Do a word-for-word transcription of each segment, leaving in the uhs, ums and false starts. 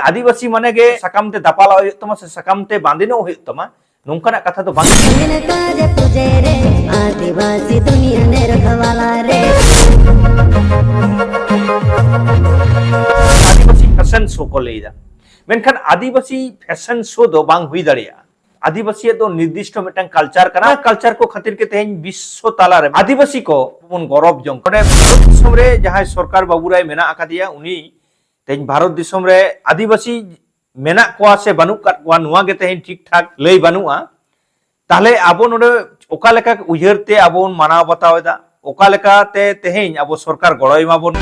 ᱟᱹᱫᱤᱵᱟᱹᱥᱤ ᱢᱟᱱᱮ ᱜᱮ ᱥᱟᱠᱟᱢ ᱛᱮ ᱫᱟᱯᱟᱞᱚᱜ ᱦᱩᱭᱩᱜ ᱛᱟᱢᱟ ᱥᱮ ᱥᱟᱠᱟᱢ ᱛᱮ ᱵᱟᱸᱫᱮᱱᱚᱜ ᱦᱩᱭᱩᱜ ᱛᱟᱢᱟ, ᱱᱚᱝᱠᱟᱱᱟᱜ ᱠᱟᱛᱷᱟ ᱫᱚ ᱵᱟᱝ᱾ ᱢᱮᱱᱠᱟ ᱡᱮ ᱯᱩᱡᱟᱹᱭ ᱨᱮ ᱟᱹᱫᱤᱵᱟᱹᱥᱤ ᱫᱩᱱᱤᱭᱟᱹ ᱱᱮ ᱨᱚᱠᱷᱣᱟᱞᱟ ᱨᱮ᱾ ᱟᱹᱫᱤᱵᱟᱹᱥᱤ ᱯᱷᱮᱥᱚᱱ ᱥᱳ ᱠᱚ ᱞᱟᱹᱭᱫᱟ, ᱢᱮᱱᱠᱷᱟᱱ ᱟᱹᱫᱤᱵᱟᱹᱥᱤ ᱯᱷᱮᱥᱚᱱ ᱥᱳ ᱫᱚ ᱵᱟᱝ ᱦᱩᱭ ᱫᱟᱲᱮᱭᱟᱜᱼᱟ᱾ ᱟᱹᱫᱤᱵᱟᱹᱥᱤᱭᱟᱜ ᱫᱚ ᱱᱤᱨᱫᱤᱥᱴᱚ ᱢᱤᱫᱴᱟᱝ ᱠᱟᱞᱪᱟᱨ ᱠᱟᱱᱟ᱾ ᱠᱟᱞᱪᱟᱨ ᱠᱚ ᱠᱷᱟᱹᱛᱤᱨ ᱜᱮ ᱛᱮᱦᱮᱧ ᱵᱤᱥᱥᱚ ᱛᱟᱞᱟᱨᱮ ᱟᱹᱫᱤᱵᱟᱹᱥᱤ ᱠᱚ ᱵᱚᱱ ᱜᱚᱨᱚᱵ ᱡᱚᱝ ᱠᱟᱱᱟ᱾ ᱵᱷᱟᱨᱚᱛ ᱫᱤᱥᱚᱢ ᱨᱮ ᱡᱟᱦᱟᱸᱭ ᱥᱚᱨᱠᱟᱨ ᱵᱟᱹᱵᱩ ᱨᱟᱭ ᱢᱮᱱᱟᱜ ᱟᱠᱟᱫᱮᱭᱟ, ᱩᱱᱤ ᱛᱮᱦᱮᱧ ᱵᱷᱟᱨᱚᱛ ᱫᱤᱥᱚᱢ ᱨᱮ ᱟᱹᱫᱤᱵᱟᱹᱥᱤ ᱢᱮᱱᱟᱜ ᱠᱚᱣᱟ ᱥᱮ ᱵᱟᱹᱱᱩᱜ ᱠᱟᱫ ᱠᱚᱣᱟ, ᱱᱚᱣᱟ ᱜᱮ ᱛᱮᱦᱮᱧ ᱴᱷᱤᱠ ᱴᱷᱟᱠ ᱞᱟᱹᱭ ᱵᱟᱹᱱᱩᱜᱼᱟ᱾ ᱛᱟᱦᱞᱮ ᱟᱵᱚ ᱱᱚᱰᱮ ᱚᱠᱟ ᱞᱮᱠᱟ ᱩᱭᱦᱟᱹᱨ ᱛᱮ ᱟᱵᱚ ᱵᱚᱱ ᱢᱟᱱᱟᱣ ᱵᱟᱛᱟᱣ ᱮᱫᱟ, ᱚᱠᱟ ᱞᱮᱠᱟᱛᱮ ᱛᱮᱦᱮᱧ ᱟᱵᱚ ᱥᱚᱨᱠᱟᱨ ᱜᱚᱲᱚᱭ ᱮᱢᱟ ᱵᱚᱱ?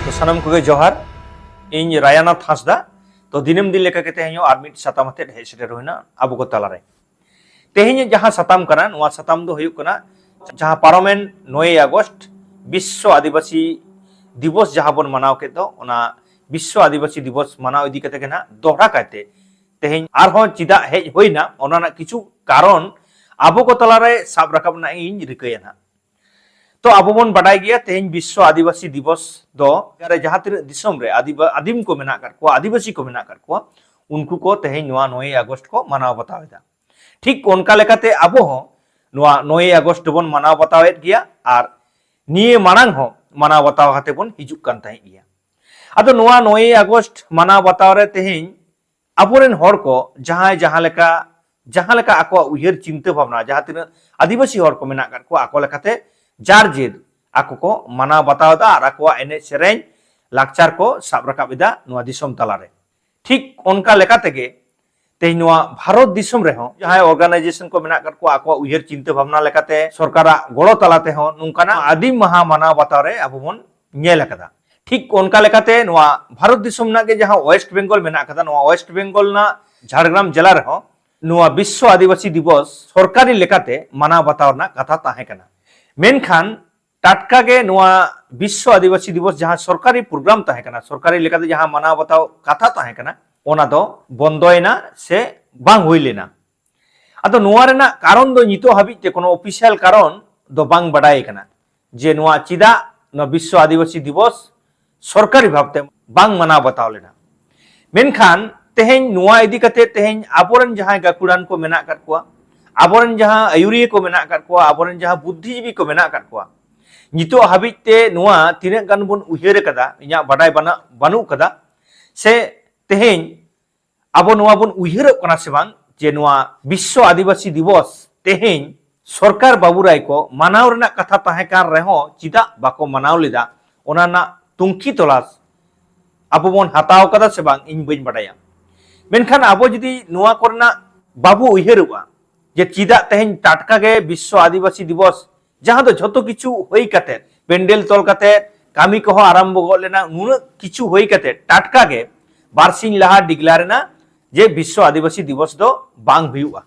ᱛᱚ ᱥᱟᱱᱟᱢ ᱠᱚᱜᱮ ᱡᱚᱦᱟᱨ, ᱤᱧ ᱨᱟᱭᱟᱱᱟᱛᱷ ᱦᱟᱸᱥᱫᱟ᱾ ᱛᱚ ᱫᱤᱱᱟᱹᱢ ᱫᱤᱱ ᱞᱮᱠᱟ ᱜᱮ ᱛᱮᱦᱮᱧ ᱦᱚᱸ ᱟᱨ ᱢᱤᱫ ᱥᱟᱛᱟᱢ ᱟᱛᱮᱫ ᱦᱮᱡ ᱥᱮᱴᱮᱨ ᱦᱩᱭᱱᱟ ᱟᱵᱚ ᱠᱚ ᱛᱟᱞᱟᱨᱮ᱾ ᱛᱮᱦᱮᱧᱟᱜ ᱡᱟᱦᱟᱸ ᱥᱟᱛᱟᱢ ᱠᱟᱱᱟ, ᱱᱚᱣᱟ ᱥᱟᱛᱟᱢ ᱫᱚ ᱦᱩᱭᱩᱜ ᱠᱟᱱᱟ ᱡᱟᱦᱟᱸ ᱯᱟᱨᱚᱢᱮᱱ ᱱᱚᱭᱮᱭ ᱟᱜᱚᱥᱴ ᱵᱤᱥᱥᱚ ᱟᱹᱫᱤᱵᱟᱹᱥᱤ ᱫᱤᱵᱚᱥ ᱡᱟᱦᱟᱸ ᱵᱚᱱ ᱢᱟᱱᱟᱣ ᱠᱮᱫ ᱫᱚ, ᱚᱱᱟ ᱵᱤᱥᱥᱚ ᱟᱹᱫᱤᱵᱟᱹᱥᱤ ᱫᱤᱵᱚᱥ ᱢᱟᱱᱟᱣ ᱤᱫᱤ ᱠᱟᱛᱮ ᱜᱮ ᱱᱟᱜ ᱫᱚᱦᱲᱟ ᱠᱟᱭᱛᱮ ᱛᱮᱦᱮᱧ ᱟᱨᱦᱚᱸ ᱪᱮᱫᱟᱜ ᱦᱮᱡ ᱦᱩᱭᱱᱟ, ᱚᱱᱟ ᱨᱮᱱᱟᱜ ᱠᱤᱪᱷᱩ ᱠᱟᱨᱚᱱ ᱟᱵᱚ ᱠᱚ ᱛᱟᱞᱟᱨᱮ ᱥᱟᱵ ᱨᱟᱠᱟᱵ ᱨᱮᱱᱟᱜ ᱤᱧ ᱨᱤᱠᱟᱹᱭᱟ ᱱᱟᱜ᱾ ᱛᱚ ᱟᱵᱚ ᱵᱚᱱ ᱵᱟᱰᱟᱭ ᱜᱮᱭᱟ, ᱛᱮᱦᱮᱧ ᱵᱤᱥᱥᱚ ᱟᱹᱫᱤᱵᱟᱹᱥᱤ ᱫᱤᱵᱚᱥ ᱫᱚ ᱡᱟᱦᱟᱸ ᱛᱤᱱᱟᱹᱜ ᱫᱤᱥᱚᱢ ᱨᱮ ᱟᱹᱫᱤᱵᱟ-, ᱟᱹᱫᱤᱢ ᱠᱚ ᱢᱮᱱᱟᱜ ᱟᱠᱟᱫ ᱠᱚᱣᱟ, ᱟᱹᱫᱤᱵᱟᱹᱥᱤ ᱠᱚ ᱢᱮᱱᱟᱜ ᱟᱠᱟᱫ ᱠᱚᱣᱟ, ᱩᱱᱠᱩ ᱠᱚ ᱛᱮᱦᱮᱧ ᱱᱚᱣᱟ ᱱᱚᱭᱮᱭ ᱟᱜᱚᱥᱴ ᱠᱚ ᱢᱟᱱᱟᱣ ᱵᱟᱛᱟᱣ ᱮᱫᱟ᱾ ᱴᱷᱤᱠ ᱚᱱᱠᱟ ᱞᱮᱠᱟᱛᱮ ᱟᱵᱚ ᱦᱚᱸ ᱱᱚᱣᱟ ᱱᱚᱭᱮᱭ ᱟᱜᱚᱥᱴ ᱫᱚᱵᱚᱱ ᱢᱟᱱᱟᱣ ᱵᱟᱛᱟᱣᱮᱫ ᱜᱮᱭᱟ, ᱟᱨ ᱱᱤᱭᱟᱹ ᱢᱟᱲᱟᱝ ᱦᱚᱸ ᱢᱟᱱᱟᱣ ᱵᱟᱛᱟᱣ ᱠᱟᱛᱮ ᱵᱚᱱ ᱦᱤᱡᱩᱜ ᱠᱟᱱ ᱛᱟᱦᱮᱸᱫ ᱜᱮᱭᱟ᱾ ᱟᱫᱚ ᱱᱚᱣᱟ ᱱᱚᱭᱮᱭ ᱟᱜᱚᱥᱴ ᱢᱟᱱᱟᱣ ᱵᱟᱛᱟᱣ ᱨᱮ ᱛᱮᱦᱮᱧ ᱟᱵᱚᱨᱮᱱ ᱦᱚᱲ ᱠᱚ ᱡᱟᱦᱟᱸᱭ ᱡᱟᱦᱟᱸ ᱞᱮᱠᱟ, ᱡᱟᱦᱟᱸ ᱞᱮᱠᱟ ᱟᱠᱚᱣᱟᱜ ᱩᱭᱦᱟᱹᱨ ᱪᱤᱱᱛᱟᱹ ᱵᱷᱟᱵᱽᱱᱟ, ᱡᱟᱦᱟᱸ ᱛᱤᱱᱟᱹᱜ ᱟᱹᱫᱤᱵᱟᱹᱥᱤ ᱦᱚᱲ ᱠᱚ ᱢᱮᱱᱟᱜ ᱟᱠᱟᱫ ᱠᱚᱣᱟ, ᱟᱠᱚ ᱞᱮᱠᱟᱛᱮ ᱡᱟᱨ ᱡᱮᱨ ᱟᱠᱚ ᱠᱚ ᱢᱟᱱᱟᱣ ᱵᱟᱛᱟᱣ ᱮᱫᱟ ᱟᱨ ᱟᱠᱚᱣᱟᱜ ᱮᱱᱮᱡ ᱥᱮᱨᱮᱧ ᱞᱟᱠᱪᱟᱨ ᱠᱚ ᱥᱟᱵ ᱨᱟᱠᱟᱵ ᱮᱫᱟ ᱱᱚᱣᱟ ᱫᱤᱥᱚᱢ ᱛᱟᱞᱟᱨᱮ᱾ ᱴᱷᱤᱠ ᱚᱱᱠᱟ ᱞᱮᱠᱟ ᱛᱮᱜᱮ ᱛᱮᱦᱮᱧ ᱱᱚᱣᱟ ᱵᱷᱟᱨᱚᱛ ᱫᱤᱥᱚᱢ ᱨᱮᱦᱚᱸ ᱡᱟᱦᱟᱸᱭ organization ᱠᱚ ᱢᱮᱱᱟᱜ ᱟᱠᱟᱫ ᱠᱚᱣᱟ, ᱟᱠᱚᱣᱟᱜ ᱩᱭᱦᱟᱹᱨ ᱪᱤᱱᱛᱟᱹ ᱵᱷᱟᱵᱽᱱᱟ ᱞᱮᱠᱟᱛᱮ ᱥᱚᱨᱠᱟᱨᱟᱜ ᱜᱚᱲᱚ ᱛᱟᱞᱟ ᱛᱮᱦᱚᱸ ᱱᱚᱝᱠᱟᱱᱟᱜ ᱟᱹᱫᱤᱢ ᱢᱟᱦᱟ ᱢᱟᱱᱟᱣ ᱵᱟᱛᱟᱣ ᱨᱮ ᱟᱵᱚ ᱵᱚᱱ ᱧᱮᱞ ᱟᱠᱟᱫᱟ᱾ ᱴᱷᱤᱠ ᱚᱱᱠᱟ ᱞᱮᱠᱟᱛᱮ ᱱᱚᱣᱟ ᱵᱷᱟᱨᱚᱛ ᱫᱤᱥᱚᱢ ᱨᱮᱱᱟᱜ ᱜᱮ ᱡᱟᱦᱟᱸ ᱳᱭᱮᱥᱴ ᱵᱮᱝᱜᱚᱞ ᱢᱮᱱᱟᱜ ᱟᱠᱟᱫᱟ, ᱱᱚᱣᱟ ᱳᱭᱮᱥᱴ ᱵᱮᱝᱜᱚᱞ ᱨᱮᱱᱟᱜ ᱡᱷᱟᱲᱜᱨᱟᱢ ᱡᱮᱞᱟ ᱨᱮᱦᱚᱸ ᱱᱚᱣᱟ ᱵᱤᱥᱥᱚ ᱟᱹᱫᱤᱵᱟᱹᱥᱤ ᱫᱤᱵᱚᱥ ᱥᱚᱨᱠᱟᱨᱤ ᱞᱮᱠᱟᱛᱮ ᱢᱟᱱᱟᱣ ᱵᱟᱛᱟᱣ ᱨᱮᱱᱟᱜ ᱠᱟᱛᱷᱟ ᱛᱟᱦᱮᱸ ᱠᱟᱱᱟ᱾ ᱢᱮᱱᱠᱷᱟᱱ ᱴᱟᱴᱠᱟ ᱜᱮ ᱱᱚᱣᱟ ᱵᱤᱥᱥᱚ ᱟᱹᱫᱤᱵᱟᱹᱥᱤ ᱫᱤᱵᱚᱥ ᱡᱟᱦᱟᱸ ᱥᱚᱨᱠᱟᱨᱤ ᱯᱨᱳᱜᱨᱟᱢ ᱛᱟᱦᱮᱸ ᱠᱟᱱᱟ, ᱥᱚᱨᱠᱟᱨᱤ ᱞᱮᱠᱟᱛᱮ ᱡᱟᱦᱟᱸ ᱢᱟᱱᱟᱣ ᱵᱟᱛᱟᱣ ᱠᱟᱛᱷᱟ ᱛᱟᱦᱮᱸ ᱠᱟᱱᱟ, ᱚᱱᱟ ᱫᱚ ᱵᱚᱱᱫᱚᱭᱮᱱᱟ ᱥᱮ ᱵᱟᱝ ᱦᱩᱭ ᱞᱮᱱᱟ᱾ ᱟᱫᱚ ᱱᱚᱣᱟ ᱨᱮᱱᱟᱜ ᱠᱟᱨᱚᱱ ᱫᱚ ᱱᱤᱛᱚᱜ ᱦᱟᱹᱵᱤᱡ ᱛᱮ ᱠᱳᱱᱳ ᱚᱯᱷᱤᱥᱤᱭᱟᱞ ᱠᱟᱨᱚᱱ ᱫᱚ ᱵᱟᱝ ᱵᱟᱰᱟᱭ ᱠᱟᱱᱟ ᱡᱮ ᱱᱚᱣᱟ ᱪᱮᱫᱟᱜ ᱱᱚᱣᱟ ᱵᱤᱥᱥᱚ ᱟᱹᱫᱤᱵᱟᱹᱥᱤ ᱫᱤᱵᱚᱥ ᱥᱚᱨᱠᱟᱨᱤ ᱵᱷᱟᱵᱽᱛᱮ ᱵᱟᱝ ᱢᱟᱱᱟᱣ ᱵᱟᱛᱟᱣ ᱞᱮᱱᱟ᱾ ᱢᱮᱱᱠᱷᱟᱱ ᱛᱮᱦᱮᱧ ᱱᱚᱣᱟ ᱤᱫᱤ ᱠᱟᱛᱮ ᱛᱮᱦᱮᱧ ᱟᱵᱚᱨᱮᱱ ᱡᱟᱦᱟᱸᱭ ᱜᱟᱹᱠᱷᱩᱲᱟᱱ ᱠᱚ ᱢᱮᱱᱟᱜ ᱟᱠᱟᱫ ᱠᱚᱣᱟ, ᱟᱵᱚᱨᱮᱱ ᱡᱟᱦᱟᱸ ᱟᱹᱭᱩᱨᱤᱭᱟᱹ ᱠᱚ ᱢᱮᱱᱟᱜ ᱟᱠᱟᱫ ᱠᱚᱣᱟ, ᱟᱵᱚᱨᱮᱱ ᱡᱟᱦᱟᱸ ᱵᱩᱫᱽᱫᱷᱤᱡᱤᱵᱤ ᱠᱚ ᱢᱮᱱᱟᱜ ᱟᱠᱟᱫ ᱠᱚᱣᱟ, ᱱᱤᱛᱚᱜ ᱦᱟᱹᱵᱤᱡ ᱛᱮ ᱱᱚᱣᱟ ᱛᱤᱱᱟᱹᱜ ᱜᱟᱱ ᱵᱚᱱ ᱩᱭᱦᱟᱹᱨ ᱟᱠᱟᱫᱟ, ᱤᱧᱟᱹᱜ ᱵᱟᱰᱟᱭ ᱵᱟᱱᱟ-, ᱵᱟᱹᱱᱩᱜ ᱟᱠᱟᱫᱟ᱾ ᱥᱮ ᱛᱮᱦᱮᱧ ᱟᱵᱚ ᱱᱚᱣᱟ ᱵᱚᱱ ᱩᱭᱦᱟᱹᱨᱚᱜ ᱠᱟᱱᱟ ᱥᱮ ᱵᱟᱝ ᱡᱮ ᱱᱚᱣᱟ ᱵᱤᱥᱥᱚ ᱟᱹᱫᱤᱵᱟᱹᱥᱤ ᱫᱤᱵᱚᱥ ᱛᱮᱦᱮᱧ ᱥᱚᱨᱠᱟᱨ ᱵᱟᱵᱩᱨᱟᱭ ᱠᱚ ᱢᱟᱱᱟᱣ ᱨᱮᱱᱟᱜ ᱠᱟᱛᱷᱟ ᱛᱟᱦᱮᱸ ᱠᱟᱱ ᱨᱮᱦᱚᱸ ᱪᱮᱫᱟᱜ ᱵᱟᱠᱚ ᱢᱟᱱᱟᱣ ᱞᱮᱫᱟ, ᱚᱱᱟ ᱨᱮᱱᱟᱜ ᱛᱩᱝᱠᱷᱤ ᱛᱚᱞᱟᱥ ᱟᱵᱚ ᱵᱚᱱ ᱦᱟᱛᱟᱣ ᱠᱟᱫᱟ ᱥᱮ ᱵᱟᱝ ᱤᱧ ᱵᱟᱹᱧ ᱵᱟᱰᱟᱭᱟ᱾ ᱢᱮᱱᱠᱷᱟᱱ ᱟᱵᱚ ᱡᱩᱫᱤ ᱱᱚᱣᱟ ᱠᱚᱨᱮᱱᱟᱜ ᱵᱟᱵᱚ ᱩᱭᱦᱟᱹᱨᱚᱜᱼᱟ ᱡᱮ ᱪᱮᱫᱟᱜ ᱛᱮᱦᱮᱧ ᱴᱟᱴᱠᱟ ᱜᱮ ᱵᱤᱥᱥᱚ ᱟᱹᱫᱤᱵᱟᱹᱥᱤ ᱫᱤᱵᱚᱥ, ᱡᱟᱦᱟᱸ ᱫᱚ ᱡᱷᱚᱛᱚ ᱠᱤᱪᱷᱩ ᱦᱩᱭ ᱠᱟᱛᱮ, ᱯᱮᱱᱰᱮᱞ ᱛᱚᱞ ᱠᱟᱛᱮ, ᱠᱟᱹᱢᱤ ᱠᱚᱦᱚᱸ ᱟᱨᱟᱢᱵᱚ ᱜᱚᱫ ᱞᱮᱱᱟ, ᱱᱩᱱᱟᱹᱜ ᱠᱤᱪᱷᱩ ᱦᱩᱭ ᱠᱟᱛᱮ ᱴᱟᱴᱠᱟ ᱜᱮ ᱵᱟᱨᱥᱤᱧ ᱞᱟᱦᱟ ᱰᱤᱜᱽᱞᱟᱨ ᱮᱱᱟ ᱡᱮ ᱵᱤᱥᱥᱚ ᱟᱹᱫᱤᱵᱟᱹᱥᱤ ᱫᱤᱵᱚᱥ ᱫᱚ ᱵᱟᱝ ᱦᱩᱭᱩᱜᱼᱟ᱾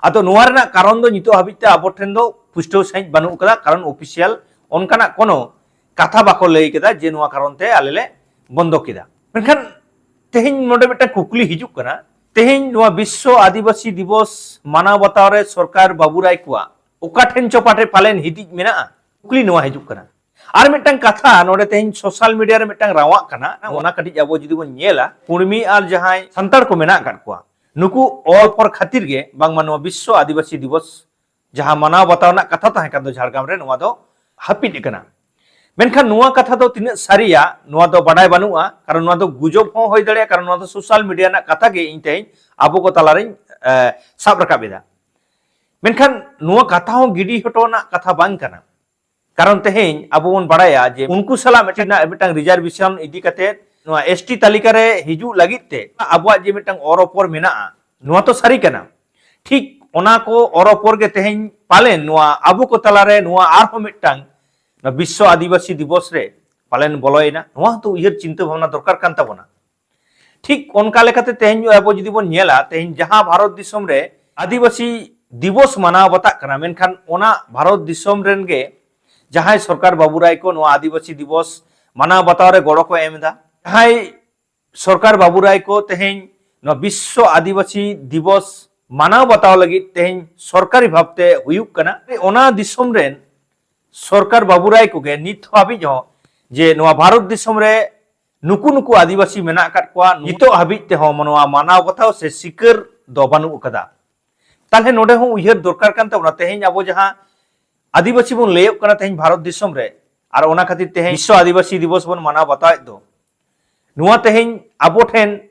ᱟᱫᱚ ᱱᱚᱣᱟ ᱨᱮᱱᱟᱜ ᱠᱟᱨᱚᱱ ᱫᱚ ᱱᱤᱛᱚᱜ ᱦᱟᱹᱵᱤᱡ ᱛᱮ ᱟᱵᱚ ᱴᱷᱮᱱ ᱫᱚ ᱯᱩᱥᱴᱟᱹᱣ ᱥᱟᱺᱦᱤᱡ ᱵᱟᱹᱱᱩᱜ ᱟᱠᱟᱫᱟ, ᱠᱟᱨᱚᱱ ᱚᱯᱷᱤᱥᱤᱭᱟᱞ ᱚᱱᱠᱟᱱᱟᱜ ᱠᱳᱱᱳ ᱠᱟᱛᱷᱟ ᱵᱟᱠᱚ ᱞᱟᱹᱭ ᱠᱮᱫᱟ ᱡᱮ ᱱᱚᱣᱟ ᱠᱟᱨᱚᱱ ᱛᱮ ᱟᱞᱮ ᱞᱮ ᱵᱚᱱᱫᱚ ᱠᱮᱫᱟ᱾ ᱢᱮᱱᱠᱷᱟᱱ ᱛᱮᱦᱮᱧ ᱱᱚᱰᱮ ᱢᱤᱫᱴᱟᱝ ᱠᱩᱠᱞᱤ ᱦᱤᱡᱩᱜ ᱠᱟᱱᱟ, ᱛᱮᱦᱮᱧ ᱱᱚᱣᱟ ᱵᱤᱥᱥᱚ ᱟᱹᱫᱤᱵᱟᱹᱥᱤ ᱫᱤᱵᱚᱥ ᱢᱟᱱᱟᱣ ᱵᱟᱛᱟᱣ ᱨᱮ ᱥᱚᱨᱠᱟᱨ ᱵᱟᱵᱩᱨᱟᱭ ᱠᱚᱣᱟᱜ ᱚᱠᱟ ᱴᱷᱮᱱ ᱪᱚ ᱯᱟᱴᱮ ᱯᱟᱞᱮᱱ ᱦᱤᱫᱤᱡ ᱢᱮᱱᱟᱜᱼᱟ? ᱠᱩᱠᱞᱤ ᱱᱚᱣᱟ ᱦᱤᱡᱩᱜ ᱠᱟᱱᱟ᱾ ᱟᱨ ᱢᱤᱫᱴᱟᱝ ᱠᱟᱛᱷᱟ ᱱᱚᱰᱮ ᱛᱮᱦᱮᱧ ᱥᱳᱥᱟᱞ ᱢᱤᱰᱤᱭᱟ ᱨᱮ ᱢᱤᱫᱴᱟᱝ ᱨᱟᱣᱟᱜ ᱠᱟᱱᱟ, ᱚᱱᱟ ᱠᱟᱹᱴᱤᱡ ᱟᱵᱚ ᱡᱩᱫᱤ ᱵᱚᱱ ᱧᱮᱞᱟ, ᱠᱩᱲᱢᱤ ᱟᱨ ᱡᱟᱦᱟᱸᱭ ᱥᱟᱱᱛᱟᱲ ᱠᱚ ᱢᱮᱱᱟᱜ ᱟᱠᱟᱫ ᱠᱚᱣᱟ, ᱱᱩᱠᱩ ᱚᱞ ᱯᱚᱨ ᱠᱷᱟᱹᱛᱤᱨ ᱜᱮ ᱵᱟᱝᱢᱟ ᱱᱚᱣᱟ ᱵᱤᱥᱥᱚ ᱟᱹᱫᱤᱵᱟᱹᱥᱤ ᱫᱤᱵᱚᱥ ᱡᱟᱦᱟᱸ ᱢᱟᱱᱟᱣ ᱵᱟᱛᱟᱣ ᱨᱮᱱᱟᱜ ᱠᱟᱛᱷᱟ ᱛᱟᱦᱮᱸ ᱠᱟᱱ ᱫᱚ ᱡᱷᱟᱲᱜᱨᱟᱢ ᱨᱮ, ᱱᱚᱣᱟ ᱫᱚ ᱦᱟᱹᱯᱤᱫ ᱟᱠᱟᱱᱟ᱾ ᱢᱮᱱᱠᱷᱟᱱ ᱱᱚᱣᱟ ᱠᱟᱛᱷᱟ ᱫᱚ ᱛᱤᱱᱟᱹᱜ ᱥᱟᱹᱨᱤᱭᱟ, ᱱᱚᱣᱟ ᱫᱚ ᱵᱟᱰᱟᱭ ᱵᱟᱹᱱᱩᱜᱼᱟ, ᱠᱟᱨᱚᱱ ᱱᱚᱣᱟ ᱫᱚ ᱜᱩᱡᱚᱵ ᱦᱚᱸ ᱦᱩᱭ ᱫᱟᱲᱮᱭᱟᱜᱼᱟ, ᱠᱟᱨᱚᱱ ᱱᱚᱣᱟ ᱫᱚ ᱥᱳᱥᱟᱞ ᱢᱤᱰᱤᱭᱟ ᱨᱮᱱᱟᱜ ᱠᱟᱛᱷᱟ ᱜᱮ ᱤᱧ ᱛᱮᱦᱮᱧ ᱟᱵᱚ ᱠᱚ ᱛᱟᱞᱟᱨᱤᱧ, ᱮ, ᱥᱟᱵ ᱨᱟᱠᱟᱵ ᱮᱫᱟ᱾ ᱢᱮᱱᱠᱷᱟᱱ ᱱᱚᱣᱟ ᱠᱟᱛᱷᱟ ᱦᱚᱸ ᱜᱤᱰᱤ ᱦᱚᱴᱚ ᱨᱮᱱᱟᱜ ᱠᱟᱛᱷᱟ ᱵᱟᱝ ᱠᱟᱱᱟ, ᱠᱟᱨᱚᱱ ᱛᱮᱦᱮᱧ ᱟᱵᱚ ᱵᱚᱱ ᱵᱟᱲᱟᱭᱟ ᱡᱮ ᱩᱱᱠᱩ ᱥᱟᱞᱟᱜ ᱢᱤᱫᱴᱮᱱ, ᱢᱤᱫᱴᱟᱝ ᱨᱤᱡᱟᱨᱵᱷᱮᱥᱚᱱ ᱤᱫᱤ ᱠᱟᱛᱮ ᱱᱚᱣᱟ ᱮᱥ ᱴᱤ ᱛᱟᱹᱞᱤᱠᱟ ᱨᱮ ᱦᱤᱡᱩᱜ ᱞᱟᱹᱜᱤᱫ ᱛᱮ ᱟᱵᱚᱣᱟᱜ ᱡᱮ ᱢᱤᱫᱴᱟᱝ ᱚᱨ ᱚᱯᱚᱨ ᱢᱮᱱᱟᱜᱼᱟ, ᱱᱚᱣᱟ ᱛᱚ ᱥᱟᱹᱨᱤ ᱠᱟᱱᱟ᱾ ᱴᱷᱤᱠ ᱚᱱᱟ ᱠᱚ ᱚᱨ ᱚᱯᱚᱨ ᱜᱮ ᱛᱮᱦᱮᱧ ᱯᱟᱞᱮᱱ ᱱᱚᱣᱟ ᱟᱵᱚ ᱠᱚ ᱛᱟᱞᱟᱨᱮ ᱱᱚᱣᱟ ᱟᱨᱦᱚᱸ ᱢᱤᱫᱴᱟᱝ ᱱᱚᱣᱟ ᱵᱤᱥᱥᱚ ᱟᱹᱫᱤᱵᱟᱹᱥᱤ ᱫᱤᱵᱚᱥ ᱨᱮ ᱯᱟᱞᱮᱱ ᱵᱚᱞᱚᱭᱮᱱᱟ᱾ ᱱᱚᱣᱟ ᱦᱚᱸᱛᱚ ᱩᱭᱦᱟᱹᱨ ᱪᱤᱱᱛᱟᱹ ᱵᱷᱟᱵᱽᱱᱟ ᱫᱚᱨᱠᱟᱨ ᱠᱟᱱ ᱛᱟᱵᱚᱱᱟ᱾ ᱴᱷᱤᱠ ᱚᱱᱠᱟ ᱞᱮᱠᱟᱛᱮ ᱛᱮᱦᱮᱧ ᱟᱵᱚ ᱡᱩᱫᱤ ᱵᱚᱱ ᱧᱮᱞᱟ, ᱛᱮᱦᱮᱧ ᱡᱟᱦᱟᱸ ᱵᱷᱟᱨᱚᱛ ᱫᱤᱥᱚᱢ ᱨᱮ ᱟᱹᱫᱤᱵᱟᱹᱥᱤ ᱫᱤᱵᱚᱥ ᱢᱟᱱᱟᱣ ᱵᱟᱛᱟᱜ ᱠᱟᱱᱟ, ᱢᱮᱱᱠᱷᱟᱱ ᱚᱱᱟ ᱵᱷᱟᱨᱚᱛ ᱫᱤᱥᱚᱢ ᱨᱮᱱ ᱜᱮ ᱡᱟᱦᱟᱸᱭ ᱥᱚᱨᱠᱟᱨ ᱵᱟᱵᱩᱨᱟᱭ ᱠᱚ ᱱᱚᱣᱟ ᱟᱹᱫᱤᱵᱟᱹᱥᱤ ᱫᱤᱵᱚᱥ ᱢᱟᱱᱟᱣ ᱵᱟᱛᱟᱣ ᱨᱮ ᱜᱚᱲᱚ ᱠᱚ ᱮᱢ ᱮᱫᱟ, ᱡᱟᱦᱟᱸᱭ ᱥᱚᱨᱠᱟᱨ ᱵᱟᱵᱩᱨᱟᱭ ᱠᱚ ᱛᱮᱦᱮᱧ ᱱᱚᱣᱟ ᱵᱤᱥᱥᱚ ᱟᱹᱫᱤᱵᱟᱹᱥᱤ ᱫᱤᱵᱚᱥ ᱢᱟᱱᱟᱣ ᱵᱟᱛᱟᱣ ᱞᱟᱹᱜᱤᱫ ᱛᱮᱦᱮᱧ ᱥᱚᱨᱠᱟᱨᱤ ᱵᱷᱟᱵᱽᱛᱮ ᱦᱩᱭᱩᱜ ᱠᱟᱱᱟ, ᱚᱱᱟ ᱫᱤᱥᱚᱢ ᱨᱮᱱ ᱥᱚᱨᱠᱟᱨ ᱵᱟᱵᱩᱨᱟᱭ ᱠᱚᱜᱮ ᱱᱤᱛ ᱦᱟᱹᱵᱤᱡ ᱦᱚᱸ ᱡᱮ ᱱᱚᱣᱟ ᱵᱷᱟᱨᱚᱛ ᱫᱤᱥᱚᱢ ᱨᱮ ᱱᱩᱠᱩ ᱱᱩᱠᱩ ᱟᱹᱫᱤᱵᱟᱹᱥᱤ ᱢᱮᱱᱟᱜ ᱟᱠᱟᱫ ᱠᱚᱣᱟ, ᱱᱤᱛᱚᱜ ᱦᱟᱹᱵᱤᱡ ᱛᱮᱦᱚᱸ ᱱᱚᱣᱟ ᱢᱟᱱᱟᱣ ᱵᱟᱛᱟᱣ ᱥᱮ ᱥᱤᱠᱟᱹᱨ ᱫᱚ ᱵᱟᱹᱱᱩᱜ ᱟᱠᱟᱫᱟ᱾ ᱛᱟᱦᱞᱮ ᱱᱚᱰᱮ ᱦᱚᱸ ᱩᱭᱦᱟᱹᱨ ᱫᱚᱨᱠᱟᱨ ᱠᱟᱱ ᱛᱟᱵᱚᱱᱟ᱾ ᱛᱮᱦᱮᱧ ᱟᱵᱚ ᱡᱟᱦᱟᱸ ᱟᱹᱫᱤᱵᱟᱹᱥᱤ ᱵᱚᱱ ᱞᱟᱹᱭᱚᱜ ᱠᱟᱱᱟ ᱛᱮᱦᱮᱧ ᱵᱷᱟᱨᱚᱛ ᱫᱤᱥᱚᱢ ᱨᱮ, ᱟᱨ ᱚᱱᱟ ᱠᱷᱟᱹᱛᱤᱨ ᱛᱮᱦᱮᱧ ᱵᱤᱥᱥᱚ ᱟᱹᱫᱤᱵᱟᱹᱥᱤ ᱫᱤᱵᱚᱥ ᱵᱚᱱ ᱢᱟᱱᱟᱣ ᱵᱟᱛᱟᱣᱮᱫ ᱫᱚ, ᱱᱚᱣᱟ ᱛᱮᱦᱮᱧ ᱟᱵᱚ ᱴᱷᱮᱱ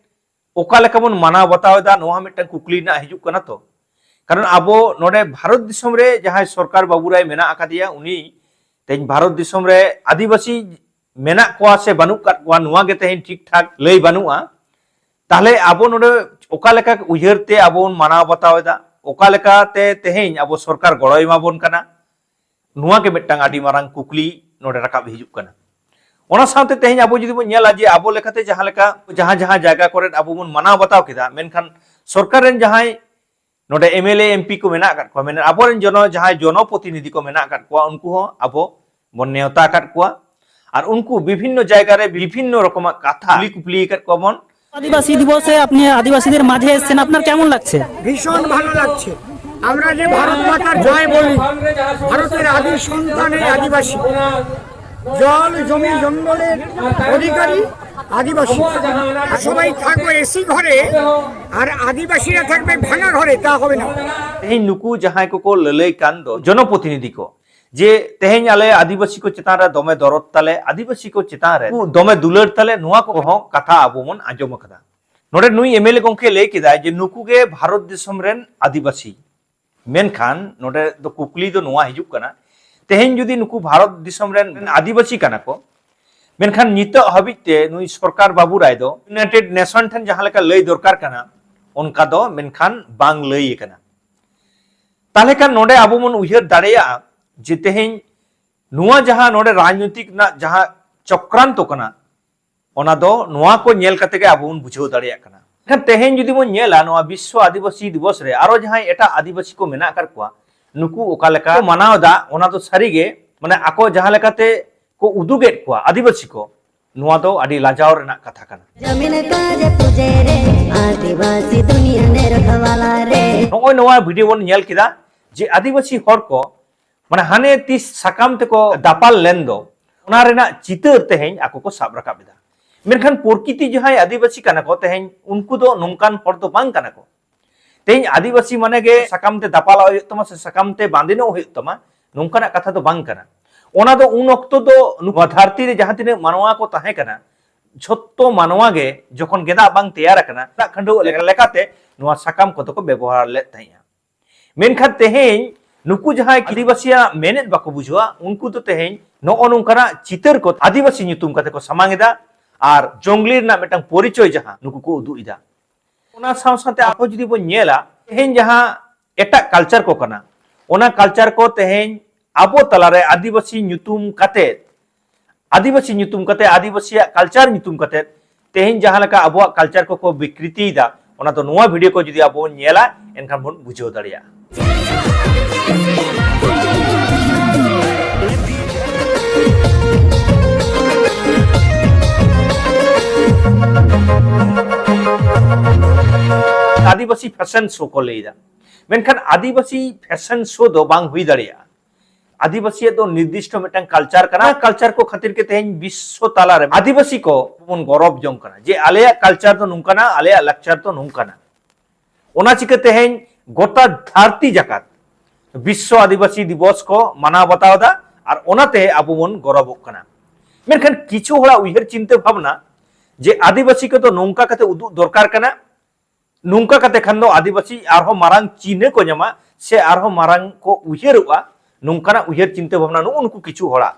ᱚᱠᱟ ᱞᱮᱠᱟ ᱵᱚᱱ ᱢᱟᱱᱟᱣ ᱵᱟᱛᱟᱣ ᱮᱫᱟ, ᱱᱚᱣᱟ ᱦᱚᱸ ᱢᱤᱫᱴᱟᱝ ᱠᱩᱠᱞᱤ ᱨᱮᱱᱟᱜ ᱦᱤᱡᱩᱜ ᱠᱟᱱᱟ ᱛᱚ᱾ ᱠᱟᱨᱚᱱ ᱟᱵᱚ ᱱᱚᱰᱮ ᱵᱷᱟᱨᱚᱛ ᱫᱤᱥᱚᱢ ᱨᱮ ᱡᱟᱦᱟᱸᱭ ᱥᱚᱨᱠᱟᱨ ᱵᱟᱹᱵᱩ ᱨᱟᱭ ᱢᱮᱱᱟᱜ ᱟᱠᱟᱫᱮᱭᱟ, ᱩᱱᱤ ᱛᱮᱦᱮᱧ ᱵᱷᱟᱨᱚᱛ ᱫᱤᱥᱚᱢ ᱨᱮ ᱟᱹᱫᱤᱵᱟᱹᱥᱤ ᱢᱮᱱᱟᱜ ᱠᱚᱣᱟ ᱥᱮ ᱵᱟᱹᱱᱩᱜ ᱟᱠᱟᱫ ᱠᱚᱣᱟ, ᱱᱚᱣᱟ ᱜᱮ ᱛᱮᱦᱮᱧ ᱴᱷᱤᱠ ᱴᱷᱟᱠ ᱞᱟᱹᱭ ᱵᱟᱹᱱᱩᱜᱼᱟ᱾ ᱛᱟᱦᱞᱮ ᱟᱵᱚ ᱱᱚᱰᱮ ᱚᱠᱟ ᱞᱮᱠᱟ ᱩᱭᱦᱟᱹᱨ ᱛᱮ ᱟᱵᱚ ᱵᱚᱱ ᱢᱟᱱᱟᱣ ᱵᱟᱛᱟᱣ ᱮᱫᱟ, ᱚᱠᱟ ᱞᱮᱠᱟᱛᱮ ᱛᱮᱦᱮᱧ ᱟᱵᱚ ᱥᱚᱨᱠᱟᱨ ᱜᱚᱲᱚᱭ ᱮᱢᱟ ᱵᱚᱱ ᱠᱟᱱᱟ, ᱱᱚᱣᱟ ᱜᱮ ᱢᱤᱫᱴᱟᱝ ᱟᱹᱰᱤ ᱢᱟᱨᱟᱝ ᱠᱩᱠᱞᱤ ᱱᱚᱰᱮ ᱨᱟᱠᱟᱵ ᱦᱤᱡᱩᱜ ᱠᱟᱱᱟ᱾ ᱚᱱᱟ ᱥᱟᱶᱛᱮ ᱛᱮᱦᱮᱧ ᱟᱵᱚ ᱡᱩᱫᱤ ᱵᱚᱱ ᱧᱮᱞᱟ ᱡᱮ ᱟᱵᱚ ᱞᱮᱠᱟᱛᱮ ᱡᱟᱦᱟᱸ ᱞᱮᱠᱟ, ᱡᱟᱦᱟᱸ ᱡᱟᱦᱟᱸ ᱡᱟᱭᱜᱟ ᱠᱚᱨᱮ ᱟᱵᱚ ᱵᱚᱱ ᱢᱟᱱᱟᱣ ᱵᱟᱛᱟᱣ ᱠᱮᱫᱟ, ᱢᱮᱱᱠᱷᱟᱱ ᱥᱚᱨᱠᱟᱨ ᱨᱮᱱ ᱡᱟᱦᱟᱸᱭ ᱱᱚᱰᱮ M L A, M P ᱠᱚ ᱢᱮᱱᱟᱜ ᱟᱠᱟᱫ ᱠᱚᱣᱟ, ᱢᱮᱱ ᱟᱵᱚᱨᱮᱱ ᱡᱚᱱᱚ-, ᱡᱟᱦᱟᱸᱭ ᱡᱚᱱᱚᱯᱨᱚᱛᱤᱱᱤᱫᱷᱤ ᱠᱚ ᱢᱮᱱᱟᱜ ᱟᱠᱟᱫ ᱠᱚᱣᱟ, ᱩᱱᱠᱩ ᱦᱚᱸ ᱟᱵᱚ ᱵᱚᱱ ᱱᱮᱣᱛᱟ ᱟᱠᱟᱫ ᱠᱚᱣᱟ᱾ ᱟᱨ ᱩᱱᱠᱩ ᱵᱤᱵᱷᱤᱱᱱᱚ ᱡᱟᱭᱜᱟ ᱨᱮ ᱵᱤᱵᱷᱤᱱᱱᱚ ᱨᱚᱠᱚᱢᱟᱜ ᱠᱟᱛᱷᱟ ᱠᱩᱞᱤ ᱠᱩᱯᱞᱤ ᱟᱠᱟᱫ ᱠᱚᱣᱟ ᱵᱚᱱ᱾ আদিবাসী দিবসে আপনি আদিবাসীদের মাঝে এসেছেন, আপনার কেমন লাগছে? ভীষণ ভালো লাগছে। আমরা যে ভারত মাতার জয় বলি, ভারতের আদি সন্তান এই আদিবাসী, জল জমি জঙ্গলের অধিকারী আদিবাসী। আর সবাই থাকবো এসি ঘরে, আর আদিবাসীরা থাকবে ভাঙা ঘরে, তা হবে না। ᱛᱮᱦᱮᱧ ᱱᱩᱠᱩ ᱡᱟᱦᱟᱸᱭ ᱠᱚᱠᱚ ᱞᱟᱹᱞᱟᱹᱭ ᱠᱟᱱ ᱫᱚ ᱡᱚᱱᱚᱯᱨᱚᱛᱤᱱᱤᱫᱷᱤ ᱠᱚ, ᱡᱮ ᱛᱮᱦᱮᱧ ᱟᱞᱮ ᱟᱹᱫᱤᱵᱟᱹᱥᱤ ᱠᱚ ᱪᱮᱛᱟᱱ ᱨᱮ ᱫᱚᱢᱮ ᱫᱚᱨᱚᱫ ᱛᱟᱞᱮ, ᱟᱹᱫᱤᱵᱟᱹᱥᱤ ᱠᱚ ᱪᱮᱛᱟᱱ ᱨᱮ ᱫᱚᱢᱮ ᱫᱩᱞᱟᱹᱲ ᱛᱟᱞᱮ, ᱱᱚᱣᱟ ᱠᱚᱦᱚᱸ ᱠᱟᱛᱷᱟ ᱟᱵᱚ ᱵᱚᱱ ᱟᱸᱡᱚᱢ ᱟᱠᱟᱫᱟ᱾ ᱱᱚᱰᱮ ᱱᱩᱭ ᱮᱢ ᱮᱞ ᱮ ᱜᱚᱢᱠᱮ ᱞᱟᱹᱭ ᱠᱮᱫᱟᱭ ᱡᱮ ᱱᱩᱠᱩ ᱜᱮ ᱵᱷᱟᱨᱚᱛ ᱫᱤᱥᱚᱢ ᱨᱮᱱ ᱟᱹᱫᱤᱵᱟᱹᱥᱤ᱾ ᱢᱮᱱᱠᱷᱟᱱ ᱱᱚᱰᱮ ᱫᱚ ᱠᱩᱠᱞᱤ ᱫᱚ ᱱᱚᱣᱟ ᱦᱤᱡᱩᱜ ᱠᱟᱱᱟ, ᱛᱮᱦᱮᱧ ᱡᱩᱫᱤ ᱱᱩᱠᱩ ᱵᱷᱟᱨᱚᱛ ᱫᱤᱥᱚᱢ ᱨᱮᱱ ᱟᱹᱫᱤᱵᱟᱹᱥᱤ ᱠᱟᱱᱟ ᱠᱚ, ᱢᱮᱱᱠᱷᱟᱱ ᱱᱤᱛᱚᱜ ᱦᱟᱹᱵᱤᱡ ᱛᱮ ᱱᱩᱭ ᱥᱚᱨᱠᱟᱨ ᱵᱟᱹᱵᱩ ᱨᱟᱭ ᱫᱚ ᱤᱭᱩᱱᱟᱭᱴᱮᱰ ᱱᱮᱥᱚᱱ ᱴᱷᱮᱱ ᱡᱟᱦᱟᱸ ᱞᱮᱠᱟ ᱞᱟᱹᱭ ᱫᱚᱨᱠᱟᱨ ᱠᱟᱱᱟ, ᱚᱱᱠᱟ ᱫᱚ ᱢᱮᱱᱠᱷᱟᱱ ᱵᱟᱝ ᱞᱟᱹᱭ ᱟᱠᱟᱱᱟ᱾ ᱛᱟᱦᱞᱮ ᱠᱷᱟᱱ ᱱᱚᱰᱮ ᱟᱵᱚ ᱵᱚᱱ ᱩᱭᱦᱟᱹᱨ ᱫᱟᱲᱮᱭᱟᱜᱼᱟ ᱡᱮ ᱛᱮᱦᱮᱧ ᱱᱚᱣᱟ ᱡᱟᱦᱟᱸ ᱱᱚᱰᱮ ᱨᱟᱡᱽᱱᱳᱭᱛᱤᱠ ᱨᱮᱱᱟᱜ ᱡᱟᱦᱟᱸ ᱪᱚᱠᱨᱟᱱᱛᱚ ᱠᱟᱱᱟ, ᱚᱱᱟ ᱫᱚ ᱱᱚᱣᱟ ᱠᱚ ᱧᱮᱞ ᱠᱟᱛᱮ ᱜᱮ ᱟᱵᱚ ᱵᱚᱱ ᱵᱩᱡᱷᱟᱹᱣ ᱫᱟᱲᱮᱭᱟᱜ ᱠᱟᱱᱟ᱾ ᱢᱮᱱᱠᱷᱟᱱ ᱛᱮᱦᱮᱧ ᱡᱩᱫᱤ ᱵᱚᱱ ᱧᱮᱞᱟ ᱱᱚᱣᱟ ᱵᱤᱥᱥᱚ ᱟᱹᱫᱤᱵᱟᱹᱥᱤ ᱫᱤᱵᱚᱥ ᱨᱮ ᱟᱨᱚ ᱡᱟᱦᱟᱸᱭ ᱮᱴᱟᱜ ᱟᱹᱫᱤᱵᱟᱹᱥᱤ ᱠᱚ ᱢᱮᱱᱟᱜ ᱟᱠᱟᱫ ᱠᱚᱣᱟ, ᱱᱩᱠᱩ ᱚᱠᱟ ᱞᱮᱠᱟ ᱠᱚ ᱢᱟᱱᱟᱣ ᱮᱫᱟ, ᱚᱱᱟ ᱫᱚ ᱥᱟᱹᱨᱤᱜᱮ ᱢᱟᱱᱮ ᱟᱠᱚ ᱡᱟᱦᱟᱸ ᱞᱮᱠᱟᱛᱮ ᱠᱚ ᱩᱫᱩᱜᱮᱫ ᱠᱚᱣᱟ ᱟᱹᱫᱤᱵᱟᱹᱥᱤ ᱠᱚ, ᱱᱚᱣᱟ ᱫᱚ ᱟᱹᱰᱤ ᱞᱟᱡᱟᱣ ᱨᱮᱱᱟᱜ ᱠᱟᱛᱷᱟ ᱠᱟᱱᱟ᱾ जमीन का जे पूजे रे आदिवासी दुनिया ने रखवाला रे। ᱱᱚᱜᱼᱚᱭ ᱱᱚᱣᱟ ᱵᱷᱤᱰᱤᱭᱳ ᱵᱚᱱ ᱧᱮᱞ ᱠᱮᱫᱟ ᱡᱮ ᱟᱹᱫᱤᱵᱟᱹᱥᱤ ᱦᱚᱲ ᱠᱚ ᱢᱟᱱᱮ ᱦᱟᱱᱮ ᱛᱤᱥ ᱥᱟᱠᱟᱢ ᱛᱮᱠᱚ ᱫᱟᱯᱟᱞ ᱞᱮᱱ ᱫᱚ, ᱚᱱᱟ ᱨᱮᱱᱟᱜ ᱪᱤᱛᱟᱹᱨ ᱛᱮᱦᱮᱧ ᱟᱠᱚ ᱠᱚ ᱥᱟᱵ ᱨᱟᱠᱟᱵ ᱮᱫᱟ᱾ ᱢᱮᱱᱠᱷᱟᱱ ᱯᱨᱚᱠᱤᱛᱤ ᱡᱟᱦᱟᱸᱭ ᱟᱹᱫᱤᱵᱟᱹᱥᱤ ᱠᱟᱱᱟ ᱠᱚ, ᱛᱮᱦᱮᱧ ᱩᱱᱠᱩ ᱫᱚ ᱱᱚᱝᱠᱟᱱ ᱦᱚᱲ ᱫᱚ ᱵᱟᱝ ᱠᱟᱱᱟ ᱠᱚ᱾ ᱛᱮᱦᱮᱧ ᱟᱹᱫᱤᱵᱟᱹᱥᱤ ᱢᱟᱱᱮ ᱜᱮ ᱥᱟᱠᱟᱢ ᱛᱮ ᱫᱟᱯᱟᱞᱚᱜ ᱦᱩᱭᱩᱜ ᱛᱟᱢᱟ ᱥᱮ ᱥᱟᱠᱟᱢ ᱛᱮ ᱵᱟᱸᱫᱮᱱᱚᱜ ᱦᱩᱭᱩᱜ ᱛᱟᱢᱟ, ᱱᱚᱝᱠᱟᱱᱟᱜ ᱠᱟᱛᱷᱟ ᱫᱚ ᱵᱟᱝ ᱠᱟᱱᱟ᱾ ᱚᱱᱟ ᱫᱚ ᱩᱱ ᱚᱠᱛᱚ ᱫᱚ ᱱᱚᱣᱟ ᱫᱷᱟᱹᱨᱛᱤ ᱨᱮ ᱡᱟᱦᱟᱸ ᱛᱤᱱᱟᱹᱜ ᱢᱟᱱᱣᱟ ᱠᱚ ᱛᱟᱦᱮᱸ ᱠᱟᱱᱟ, ᱡᱷᱚᱛᱚ ᱢᱟᱱᱣᱟ ᱜᱮ ᱡᱚᱠᱷᱚᱱ ᱜᱮᱸᱫᱟᱜ ᱵᱟᱝ ᱛᱮᱭᱟᱨ ᱟᱠᱟᱱᱟ, ᱫᱟᱜ ᱠᱷᱟᱹᱰᱣᱟᱹᱜ ᱞᱮᱠᱟᱛᱮ ᱱᱚᱣᱟ ᱥᱟᱠᱟᱢ ᱠᱚᱫᱚ ᱠᱚ ᱵᱮᱵᱚᱦᱟᱨ ᱞᱮᱫ ᱛᱟᱦᱮᱸᱫᱼᱟ᱾ ᱢᱮᱱᱠᱷᱟᱱ ᱛᱮᱦᱮᱧ ᱱᱩᱠᱩ ᱡᱟᱦᱟᱸᱭ ᱟᱹᱫᱤᱵᱟᱹᱥᱤᱭᱟᱜ ᱢᱮᱱᱮᱫ ᱵᱟᱠᱚ ᱵᱩᱡᱷᱟᱹᱣᱟ, ᱩᱱᱠᱩ ᱫᱚ ᱛᱮᱦᱮᱧ ᱱᱚᱜᱼᱚ ᱱᱚᱝᱠᱟᱱᱟᱜ ᱪᱤᱛᱟᱹᱨ ᱠᱚ ᱟᱹᱫᱤᱵᱟᱹᱥᱤ ᱧᱩᱛᱩᱢ ᱠᱟᱛᱮ ᱠᱚ ᱥᱟᱢᱟᱝ ᱮᱫᱟ᱾ ᱟᱨ ᱡᱚᱝᱜᱞᱤ ᱨᱮᱱᱟᱜ ᱢᱤᱫᱴᱟᱝ ᱯᱚᱨᱤᱪᱚᱭ ᱡᱟᱦᱟᱸ ᱱᱩᱠᱩ ᱠᱚ ᱩᱫᱩᱜ ᱮᱫᱟ, ᱚᱱᱟ ᱥᱟᱶ ᱥᱟᱶᱛᱮ ᱟᱨᱦᱚᱸ ᱡᱩᱫᱤ ᱵᱚᱱ ᱧᱮᱞᱟ, ᱛᱮᱦᱮᱧ ᱡᱟᱦᱟᱸ ᱮᱴᱟᱜ ᱠᱟᱞᱪᱟᱨ ᱠᱚ ᱠᱟᱱᱟ, ᱚᱱᱟ ᱠᱟᱞᱪᱟᱨ ᱠᱚ ᱛᱮᱦᱮᱧ ᱟᱵᱚ ᱛᱟᱞᱟᱨᱮ ᱟᱹᱫᱤᱵᱟᱹᱥᱤ ᱧᱩᱛᱩᱢ ᱠᱟᱛᱮ, ᱟᱹᱫᱤᱵᱟᱹᱥᱤ ᱧᱩᱛᱩᱢ ᱠᱟᱛᱮ, ᱟᱹᱫᱤᱵᱟᱹᱥᱤᱭᱟᱜ ᱠᱟᱞᱪᱟᱨ ᱧᱩᱛᱩᱢ ᱠᱟᱛᱮ ᱛᱮᱦᱮᱧ ᱡᱟᱦᱟᱸ ᱞᱮᱠᱟ ᱟᱵᱚᱣᱟᱜ ᱠᱟᱞᱪᱟᱨ ᱠᱚᱠᱚ ᱵᱤᱠᱨᱤᱛᱤᱭᱮᱫᱟ, ᱚᱱᱟ ᱫᱚ ᱱᱚᱣᱟ ᱵᱷᱤᱰᱤᱭᱳ ᱠᱚ ᱡᱩᱫᱤ ᱟᱵᱚ ᱵᱚᱱ ᱧᱮᱞᱟ, ᱮᱱᱠᱷᱟᱱ ᱵᱚᱱ ᱵᱩᱡᱷᱟᱹᱣ ᱫᱟᱲᱮᱭᱟᱜᱼᱟ᱾ ᱟᱹᱫᱤᱵᱟᱹᱥᱤ ᱯᱷᱮᱥᱚᱱ ᱥᱳ ᱠᱚ ᱞᱟᱹᱭᱫᱟ, ᱢᱮᱱᱠᱷᱟᱱ ᱟᱹᱫᱤᱵᱟᱹᱥᱤ ᱯᱷᱮᱥᱚᱱ ᱥᱳ ᱫᱚ ᱵᱟᱝ ᱦᱩᱭ ᱫᱟᱲᱮᱭᱟᱜᱼᱟ᱾ ᱟᱹᱫᱤᱵᱟᱹᱥᱤᱭᱟᱜ ᱫᱚ ᱱᱤᱨᱫᱤᱥᱴᱚ ᱢᱤᱫᱴᱟᱝ ᱠᱟᱞᱪᱟᱨ ᱠᱟᱱᱟ᱾ ᱠᱟᱞᱪᱟᱨ ᱠᱚ ᱠᱷᱟᱹᱛᱤᱨ ᱜᱮ ᱛᱮᱦᱮᱧ ᱵᱤᱥᱥᱚ ᱛᱟᱞᱟᱨᱮ ᱟᱹᱫᱤᱵᱟᱹᱥᱤ ᱠᱚ ᱵᱚᱱ ᱜᱚᱨᱚᱵᱽ ᱡᱚᱝ ᱠᱟᱱᱟ ᱡᱮ ᱟᱞᱮᱭᱟᱜ ᱠᱟᱞᱪᱟᱨ ᱫᱚ ᱱᱚᱝᱠᱟᱱᱟ, ᱟᱞᱮᱭᱟᱜ ᱞᱟᱠᱪᱟᱨ ᱫᱚ ᱱᱚᱝᱠᱟᱱᱟ᱾ ᱚᱱᱟ ᱪᱤᱠᱟᱹ ᱛᱮᱦᱮᱧ ᱜᱚᱴᱟ ᱫᱷᱟᱹᱨᱛᱤ ᱡᱟᱠᱟᱛ ᱵᱤᱥᱥᱚ ᱟᱹᱫᱤᱵᱟᱹᱥᱤ ᱫᱤᱵᱚᱥ ᱠᱚ ᱢᱟᱱᱟᱣ ᱵᱟᱛᱟᱣ ᱮᱫᱟ, ᱟᱨ ᱚᱱᱟᱛᱮ ᱟᱵᱚ ᱵᱚᱱ ᱜᱚᱨᱚᱵᱚᱜ ᱠᱟᱱᱟ᱾ ᱢᱮᱱᱠᱷᱟᱱ ᱠᱤᱪᱷᱩ ᱦᱚᱲᱟᱜ ᱩᱭᱦᱟᱹᱨ ᱪᱤᱱᱛᱟᱹ ᱵᱷᱟᱵᱽᱱᱟ ᱡᱮ ᱟᱹᱫᱤᱵᱟᱹᱥᱤ ᱠᱚᱫᱚ ᱱᱚᱝᱠᱟ ᱠᱟᱛᱮ ᱩᱫᱩᱜ ᱫᱚᱨᱠᱟᱨ ᱠᱟᱱᱟ, ᱱᱚᱝᱠᱟ ᱠᱟᱛᱮ ᱠᱷᱟᱱ ᱫᱚ ᱟᱹᱫᱤᱵᱟᱹᱥᱤ ᱟᱨᱦᱚᱸ ᱢᱟᱨᱟᱝ ᱪᱤᱱᱦᱟᱹ ᱠᱚ ᱧᱟᱢᱟ ᱥᱮ ᱟᱨᱦᱚᱸ ᱢᱟᱨᱟᱝ ᱠᱚ ᱩᱭᱦᱟᱹᱨᱚᱜᱼᱟ, ᱱᱚᱝᱠᱟᱱᱟᱜ ᱩᱭᱦᱟᱹᱨ ᱪᱤᱱᱛᱟᱹ ᱵᱷᱟᱵᱽᱱᱟ ᱱᱩᱜᱼᱩ ᱱᱩᱠᱩ ᱠᱤᱪᱷᱩ ᱦᱚᱲᱟᱜ᱾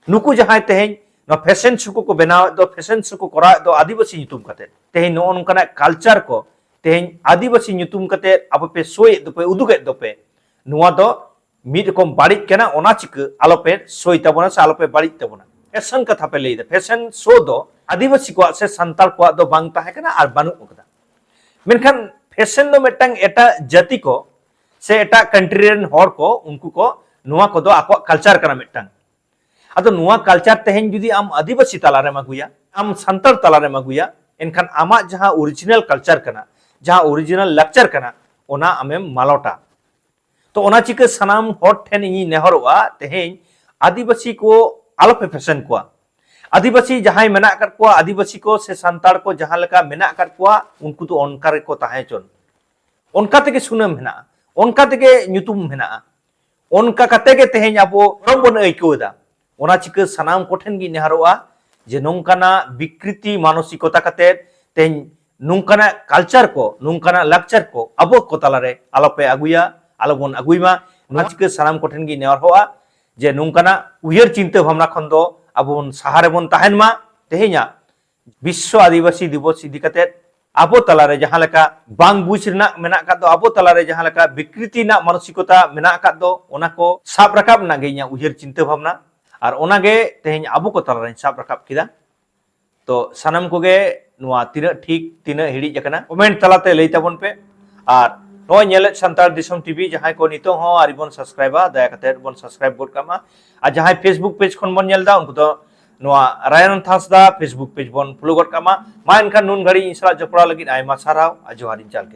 ᱱᱩᱠᱩ ᱡᱟᱦᱟᱸᱭ ᱛᱮᱦᱮᱧ ᱱᱚᱣᱟ ᱯᱷᱮᱥᱚᱱ ᱥᱳ ᱠᱚᱠᱚ ᱵᱮᱱᱟᱣᱮᱫ ᱫᱚ, ᱯᱷᱮᱥᱚᱱ ᱥᱳ ᱠᱚ ᱠᱚᱨᱟᱣᱮᱫ ᱫᱚ ᱟᱹᱫᱤᱵᱟᱹᱥᱤ ᱧᱩᱛᱩᱢ ᱠᱟᱛᱮ, ᱛᱮᱦᱮᱧ ᱱᱚᱜᱼᱚ ᱱᱚᱝᱠᱟᱱᱟᱜ ᱠᱟᱞᱪᱟᱨ ᱠᱚ ᱛᱮᱦᱮᱧ ᱟᱹᱫᱤᱵᱟᱹᱥᱤ ᱧᱩᱛᱩᱢ ᱠᱟᱛᱮ ᱟᱯᱮ ᱯᱮ ᱥᱳᱭᱮᱫ ᱫᱚᱯᱮ, ᱩᱫᱩᱜᱮᱫ ᱫᱚᱯᱮ, ᱱᱚᱣᱟ ᱫᱚ ᱢᱤᱫ ᱨᱚᱠᱚᱢ ᱵᱟᱹᱲᱤᱡ ᱠᱟᱱᱟ᱾ ᱚᱱᱟ ᱪᱤᱠᱟᱹ ᱟᱞᱚᱯᱮ ᱥᱳᱭ ᱛᱟᱵᱚᱱᱟ ᱥᱮ ᱟᱞᱚᱯᱮ ᱵᱟᱹᱲᱤᱡ ᱛᱟᱵᱚᱱᱟ᱾ ᱯᱷᱮᱥᱚᱱ ᱠᱟᱛᱷᱟ ᱯᱮ ᱞᱟᱹᱭᱫᱟ, ᱯᱷᱮᱥᱚᱱ ᱥᱳ ᱫᱚ ᱟᱹᱫᱤᱵᱟᱹᱥᱤ ᱠᱚᱣᱟᱜ ᱥᱮ ᱥᱟᱱᱛᱟᱲ ᱠᱚᱣᱟᱜ ᱫᱚ ᱵᱟᱝ ᱛᱟᱦᱮᱸ ᱠᱟᱱᱟ ᱟᱨ ᱵᱟᱹᱱᱩᱜ ᱟᱠᱟᱫᱟ᱾ ᱢᱮᱱᱠᱷᱟᱱ ᱯᱷᱮᱥᱚᱱ ᱫᱚ ᱢᱤᱫᱴᱟᱝ ᱮᱴᱟᱜ ᱡᱟᱹᱛᱤ ᱠᱚ ᱥᱮ ᱮᱴᱟᱜ ᱠᱟᱱᱴᱨᱤ ᱨᱮᱱ ᱦᱚᱲ ᱠᱚ, ᱩᱱᱠᱩ ᱠᱚ, ᱱᱚᱣᱟ ᱠᱚᱫᱚ ᱟᱠᱚᱣᱟᱜ ᱠᱟᱞᱪᱟᱨ ᱠᱟᱱᱟ ᱢᱤᱫᱴᱟᱝ᱾ ᱟᱫᱚ ᱱᱚᱣᱟ ᱠᱟᱞᱪᱟᱨ ᱛᱮᱦᱮᱧ ᱡᱩᱫᱤ ᱟᱢ ᱟᱹᱫᱤᱵᱟᱹᱥᱤ ᱛᱟᱞᱟᱨᱮᱢ ᱟᱹᱜᱩᱭᱟ, ᱟᱢ ᱥᱟᱱᱛᱟᱲ ᱛᱟᱞᱟᱨᱮᱢ ᱟᱹᱜᱩᱭᱟ, ᱮᱱᱠᱷᱟᱱ ᱟᱢᱟᱜ ᱡᱟᱦᱟᱸ ᱚᱨᱤᱡᱤᱱᱟᱞ ᱠᱟᱞᱪᱟᱨ ᱠᱟᱱᱟ, ᱡᱟᱦᱟᱸ ᱚᱨᱤᱡᱤᱱᱟᱞ ᱞᱟᱠᱪᱟᱨ ᱠᱟᱱᱟ, ᱚᱱᱟ ᱟᱢᱮᱢ ᱢᱟᱞᱚᱴᱟ᱾ ᱛᱚ ᱚᱱᱟ ᱪᱤᱠᱟᱹ ᱥᱟᱱᱟᱢ ᱦᱚᱲ ᱴᱷᱮᱱ ᱤᱧᱤᱧ ᱱᱮᱦᱚᱨᱚᱜᱼᱟ, ᱛᱮᱦᱮᱧ ᱟᱹᱫᱤᱵᱟᱹᱥᱤ ᱠᱚ ᱟᱞᱚᱯᱮ ᱯᱷᱮᱥᱮᱱ ᱠᱚᱣᱟ᱾ ᱟᱹᱫᱤᱵᱟᱹᱥᱤ ᱡᱟᱦᱟᱸᱭ ᱢᱮᱱᱟᱜ ᱟᱠᱟᱫ ᱠᱚᱣᱟ, ᱟᱹᱫᱤᱵᱟᱹᱥᱤ ᱠᱚ ᱥᱮ ᱥᱟᱱᱛᱟᱲ ᱠᱚ ᱡᱟᱦᱟᱸ ᱞᱮᱠᱟ ᱢᱮᱱᱟᱜ ᱟᱠᱟᱫ ᱠᱚᱣᱟ, ᱩᱱᱠᱩ ᱫᱚ ᱚᱱᱠᱟ ᱨᱮᱠᱚ ᱛᱟᱦᱮᱸ ᱦᱚᱪᱚᱱ᱾ ᱚᱱᱠᱟ ᱛᱮᱜᱮ ᱥᱩᱱᱟᱹᱢ ᱦᱮᱱᱟᱜᱼᱟ, ᱚᱱᱠᱟ ᱛᱮᱜᱮ ᱧᱩᱛᱩᱢ ᱦᱮᱱᱟᱜᱼᱟ, ᱚᱱᱠᱟ ᱠᱟᱛᱮ ᱜᱮ ᱛᱮᱦᱮᱧ ᱟᱵᱚ ᱜᱚᱨᱚᱵ ᱵᱚᱱ ᱟᱹᱭᱠᱟᱹᱣ ᱮᱫᱟ᱾ ᱚᱱᱟ ᱪᱤᱠᱟᱹ ᱥᱟᱱᱟᱢ ᱠᱚᱴᱷᱮᱱ ᱜᱤᱧ ᱱᱮᱦᱚᱨᱚᱜᱼᱟ ᱡᱮ ᱱᱚᱝᱠᱟᱱᱟᱜ ᱵᱤᱠᱨᱤᱛᱤ ᱢᱟᱱᱚᱥᱤᱠᱚᱛᱟ ᱠᱟᱛᱮ ᱛᱮᱦᱮᱧ ᱱᱚᱝᱠᱟᱱᱟᱜ ᱠᱟᱞᱪᱟᱨ ᱠᱚ, ᱱᱚᱝᱠᱟᱱᱟᱜ ᱞᱟᱠᱪᱟᱨ ᱠᱚ ᱟᱵᱚ ᱠᱚ ᱛᱟᱞᱟᱨᱮ ᱟᱞᱚᱯᱮ ᱟᱹᱜᱩᱭᱟ, ᱟᱞᱚᱵᱚᱱ ᱟᱹᱜᱩᱭ ᱢᱟ᱾ ᱚᱱᱟ ᱪᱤᱠᱟᱹ ᱥᱟᱱᱟᱢ ᱠᱚᱴᱷᱮᱱ ᱜᱤᱧ ᱱᱮᱦᱚᱨᱚᱜᱼᱟ ᱡᱮ ᱱᱚᱝᱠᱟᱱᱟᱜ ᱩᱭᱦᱟᱹᱨ ᱪᱤᱱᱛᱟᱹ ᱵᱷᱟᱵᱽᱱᱟ ᱠᱷᱚᱱ ᱫᱚ ᱟᱵᱚ ᱵᱚᱱ ᱥᱟᱦᱟ ᱨᱮᱵᱚᱱ ᱛᱟᱦᱮᱱ ᱢᱟ᱾ ᱛᱮᱦᱮᱧᱟᱜ ᱵᱤᱥᱥᱚ ᱟᱹᱫᱤᱵᱟᱹᱥᱤ ᱫᱤᱵᱚᱥ ᱤᱫᱤ ᱠᱟᱛᱮ ᱟᱵᱚ ᱛᱟᱞᱟᱨᱮ ᱡᱟᱦᱟᱸ ᱞᱮᱠᱟ ᱵᱟᱝ ᱵᱩᱡᱽ ᱨᱮᱱᱟᱜ ᱢᱮᱱᱟᱜ ᱟᱠᱟᱫ ᱫᱚ, ᱟᱵᱚ ᱛᱟᱞᱟᱨᱮ ᱡᱟᱦᱟᱸ ᱞᱮᱠᱟ ᱵᱤᱠᱨᱤᱛᱤ ᱨᱮᱱᱟᱜ ᱢᱟᱱᱚᱥᱤᱠᱚᱛᱟ ᱢᱮᱱᱟᱜ ᱟᱠᱟᱫ ᱫᱚ, ᱚᱱᱟ ᱠᱚ ᱥᱟᱵ ᱨᱟᱠᱟᱵ ᱨᱮᱱᱟᱜ ᱜᱮ ᱤᱧᱟᱹᱜ ᱩᱭᱦᱟᱹᱨ ᱪᱤᱱᱛᱟᱹ ᱵᱷᱟᱵᱽᱱᱟ᱾ ᱟᱨ ᱚᱱᱟᱜᱮ ᱛᱮᱦᱮᱧ ᱟᱵᱚ ᱠᱚ ᱛᱟᱞᱟᱨᱮᱧ ᱥᱟᱵ ᱨᱟᱠᱟᱵ ᱠᱮᱫᱟ᱾ ᱛᱚ ᱥᱟᱱᱟᱢ ᱠᱚᱜᱮ ᱱᱚᱣᱟ ᱛᱤᱱᱟᱹᱜ ᱴᱷᱤᱠ, ᱛᱤᱱᱟᱹᱜ ᱦᱤᱲᱤᱡ ᱟᱠᱟᱱᱟ, ᱠᱚᱢᱮᱱᱴ ᱛᱟᱞᱟᱛᱮ ᱞᱟᱹᱭ ᱛᱟᱵᱚᱱ ᱯᱮ᱾ ᱟᱨ ᱱᱚᱜᱼᱚᱭ ᱧᱮᱞᱮᱫ ᱥᱟᱱᱛᱟᱲ ᱫᱤᱥᱚᱢ ᱴᱤᱵᱷᱤ ᱡᱟᱦᱟᱸᱭ ᱠᱚ ᱱᱤᱛᱚᱜ ᱦᱚᱸ ᱟᱹᱣᱨᱤ ᱵᱚᱱ ᱥᱟᱵᱥᱠᱨᱟᱭᱤᱵᱟ, ᱫᱟᱭᱟ ᱠᱟᱛᱮ ᱵᱚᱱ ᱥᱟᱵᱥᱠᱨᱟᱭᱤᱵ ᱜᱚᱫ ᱠᱟᱜ ᱢᱟ᱾ ᱟᱨ ᱡᱟᱦᱟᱸᱭ ᱯᱷᱮᱥᱵᱩᱠ ᱯᱮᱡᱽ ᱠᱷᱚᱱ ᱵᱚᱱ ᱧᱮᱞ ᱮᱫᱟ, ᱩᱱᱠᱩ ᱫᱚ ᱱᱚᱣᱟ ᱨᱟᱭᱟᱱ ᱦᱟᱸᱥᱫᱟ ᱯᱷᱮᱥᱵᱩᱠ ᱯᱮᱡᱽ ᱵᱚᱱ ᱯᱷᱚᱞᱳ ᱜᱚᱫ ᱠᱟᱜ ᱢᱟ᱾ ᱢᱟ ᱮᱱᱠᱷᱟᱱ ᱱᱩᱱ ᱜᱷᱟᱹᱲᱤᱡ ᱤᱧ ᱥᱟᱞᱟᱜ ᱡᱚᱯᱲᱟᱣ ᱞᱟᱹᱜᱤᱫ ᱟᱭᱢᱟ ᱥᱟᱨᱦᱟᱣ ᱟᱨ ᱡᱚᱦᱟᱨ ᱤᱧ ᱪᱟᱞ ᱠᱮᱫᱟ᱾